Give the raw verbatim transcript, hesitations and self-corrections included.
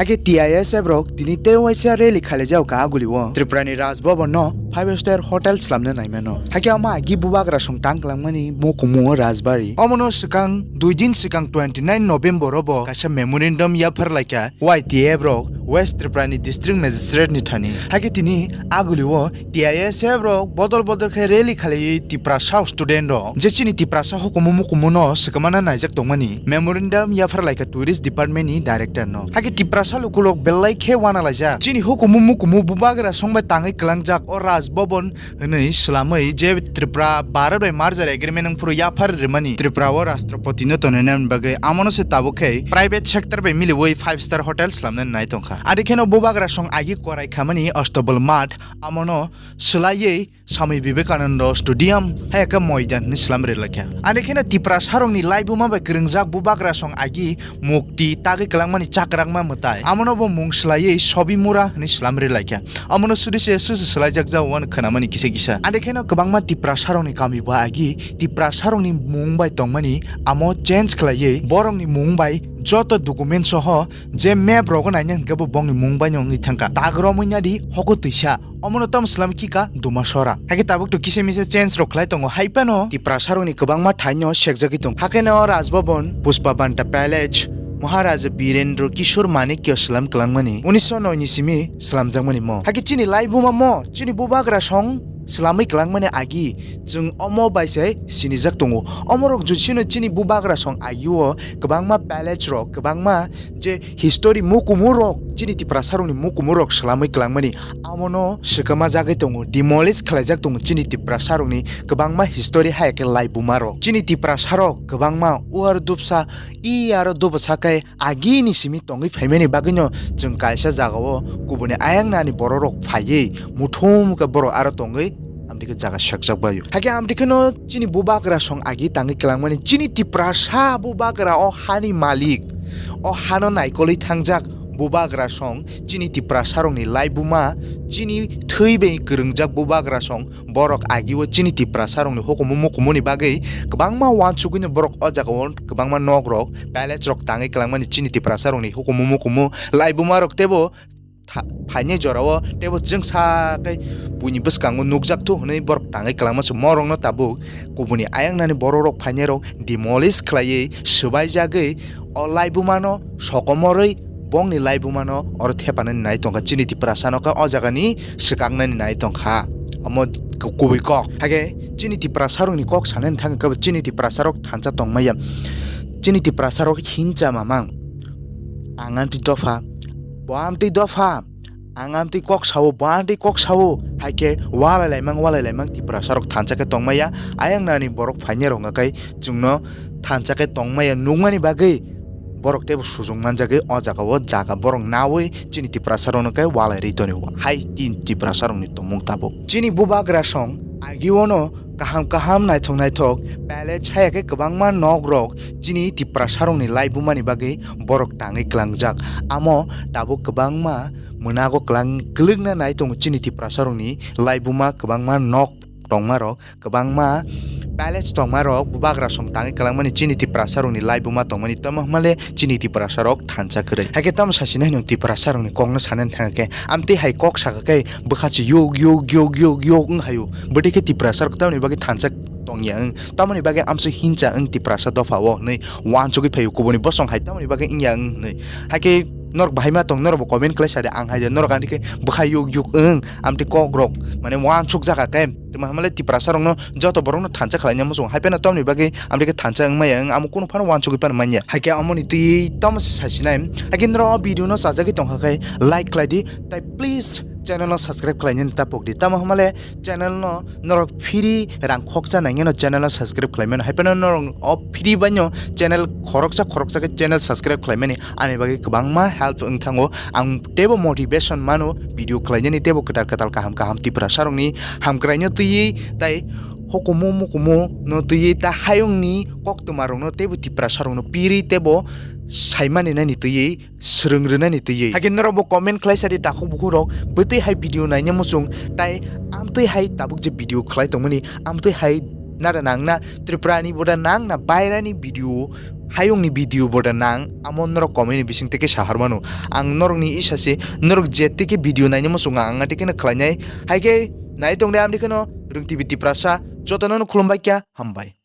Hakhe T I S F rok tini tei waisa rally khailaijak kha aguli o Tripura ni Raj Bhavan no five star hotel slamna naimano. Hakhe omo agi bubagra song tang kwlangmani mukumu Rajbari. Omono swkang dui din swkang twenty nine November o bo kaisa memorandum yaphar laikha Y T F rok West Tripura ni district magistrate ni thani. Hakhe tini aguli o T I S F rok bodol bodol khe rally khalaiwi Tiprasa student rok je chini Tiprasa hukumu mukumu no swkangma naijak tongmani memorandum yaphar laikha tourist department ni director no. Hakhe Tiprasa lukulok belai khe uanalaijak. Chini hukumu mukumu bubagra song bai tangwi kwlangjak o Raj Bhavan hwnwi swlamwi je Tripura Bharat bai merger agreement wngphuru yaphar rimani Tripura o Rashtrapati no tonina bagwi amono se tabuk khe private sector bai miliwi five star hotel slamna nai tongkha. Adi kheno bubagra song agi korai khamani Astabal Math amono swlaiwi Swami Vivekananda Stadium hai khe moidan hwnwi slam ri laikha. Ani kheno Tiprasa rokni laibuma bai kwrwngjak bubagra song agi mukti tagwi kwlangmani chakrakma mwtai. Amono bo mung swlaiwi Sobimura hwnwi slam ri laikha. Amono sudise susu swlaijak jao uan khwnamani kisa kisa. Ani kheno kwbangma Tiprasa rokni kami bo agi Tiprasa rokni mung bai tongmani amo change khlaiwi borokni mung bai joto document soho je map rogo naina hwnkhe bo bongni mung baino wngwi thangkha. Tagromwi nadi hoku twisa. Omono tamo slam kika Dumasora. Hakhe tabuk to kisa misa change rok khlai tongo. Hai phano Tiprasa rokni kwbangma thaino sekjagwi tongo. Hakhe no Raj Bhavan, Pushpabanta Palace, Maharaja Birendra Kishore Manikya slam kwlangmani unisho noi ni simi slamjakmani mo. Hakhe chini laibuma mo, chini bubagra song slamwi kwlangmani agi chwng omo bai se sinijak tongo. Omorok jusino chini bubagra song agi o kwbangma palace rok, kwbangma je history mukumu rok, chini Tiprasa rokni mukumu rok swlamwi kwlangmani, amono swkama jagwi tongo, demolish khlaijak tongo chini Tiprasa rokni kwbangma history hai khe laibuma rok. Chini Tiprasa rok kwbangma uar dubsa, i aro dubsa khe agini simi tongwi phaimani bagwino chwng kaisa jagao kubuni ayang nani borok rok phaiwi muthum khe borok aro tongwi amtwi khe jaga sekjak baio. Hakhe amtwi kheno chini bubagra song agi tangwi kwlangmani chini Tiprasa bubagra o hani malik, o hano naikolwi thangjak bubagra song chini Tiprasa rokni laibuma, chini thwi bai kwrwngjak bubagra song borok agi o chini Tiprasa rokni hukumu mukumuni bagwi kwbangma uansugwino borok o jagao kwbangma nok rok palace rok tangwi kwlangmani chini Tiprasa rokni hukumu mukumu laibuma rok teibo tha-, phainai jorao teibo chwngsa khe buini bwskango nukjak thu hwnwi borok tangwi kwlangma se morokno tabuk kubuni ayang nani borok rok phainai rok demolish khlaiwi swbaijagwi o laibumano sokomorwi bongni laibumano oro thepanani nai tongkha chini Tiprasano khe o jagani swkaknani nai tongkha omo kubui kok. Hakhe chini Tiprasa rokni kok sanani thangkhe chini Tiprasa rok thansa tongmaya, chini Tiprasa rok hincha mamang ang amtwi dopha, bo amtwi dopha, ang amtwi kok sao, bo amtwi kok sao, hai khe walai laimang, walai laimang Tiprasa rok thansa khe tongmaya. Ayang nani borok phainai rok hwnkha khe chwngno thansa khe tongmaya nukmani bagwi borok teibo sujung manjagwi o jaga o jaga borok nawi chini Tiprasa rokno khe walai rwi tonio. Hai tin Tiprasa rokni tongmung tabuk. Chini bubagra song agi ono kaham kaham naithok naithok palace hai khe kwbangma nok rok chini Tiprasa rokni laibumani bagwi borok tangwi kwlangjak. Amo tabuk kwbangma mwnago kwlang-, kwlwkna nai tongo chini Tiprasa rokni laibuma, kwbangma nok tongma rok, kwbangma palace tongma rok, bubagra song tangwi kwlangmani chini Tiprasa rokni laibuma tongmani, tamo hwnmale chini Tiprasa rok thansa kwrwi. Hakhe tamo sachina hino Tiprasa rokni kokno sanani thangkhe, amtwi hai kok sakha khe bwkha se yuk yuk yuk yuk yuk wng haio. Bwtwi khe Tiprasa rok tamoni bagwi thansa tongya wng, tamoni bagwi amsuk hincha wng Tiprasa dopha o hwnwi uansugwi phaio kubuni bosong hai tamoni bagwi wngya wng hwnwi. Hakhe norok bahai ma tong, norok bo comment khlai sadi, ang hai de norok ani khe bwkha yuk yuk wng, amtwi kok rok mane uansuk jaka khe, tamo hamle Tiprasa rokno joto borokno thansa khlaina muchung hai phano tamoni bagwi amtwi khe thansa wng maya wng, amo kunu phano uansugwi phano manya. Hakhe amoni twi tamo se saisinai, hakhe norok o video no chajagwi tongkha khe like khlai di, tai please channel no subscribe khlainani ta pok di, tamo hamle channel no norok free rang khoksa nangya no channel no subscribe khlaimano, hai phano norok o free bai no channel khoroksa khoroksa khe channel subscribe khlaimani ani bagwi kwbangma help wng thango. Ang teibo motivation mano video khlainani, teibo kwtal kwtal kaham kaham Tiprasa rokni hamkraino twiwi tai hukumu mukumu no twiwi ta hayungni koktwma rokno teibo Tiprasa rokno piri teibo saimani nani twiwi swrwng rwnani twiwi. Hakhe norok bo comment khlai sadi takhuk bukhuk rok bwtwi hai video naina muchung tai amtwi hai tabuk je video khlai tongmani amtwi hai nada nangna Tripura ni boda nangna bairani video hayungni video bo da nang, amo norok comment ni bising teke sahar mano. Ang norokni isa se, norok je teke video naini muchungo ang teke no khlainai. Hai khe nai tong de amni kheno Rwng T V Tiprasa, jotono no khulumbai kya, hambai.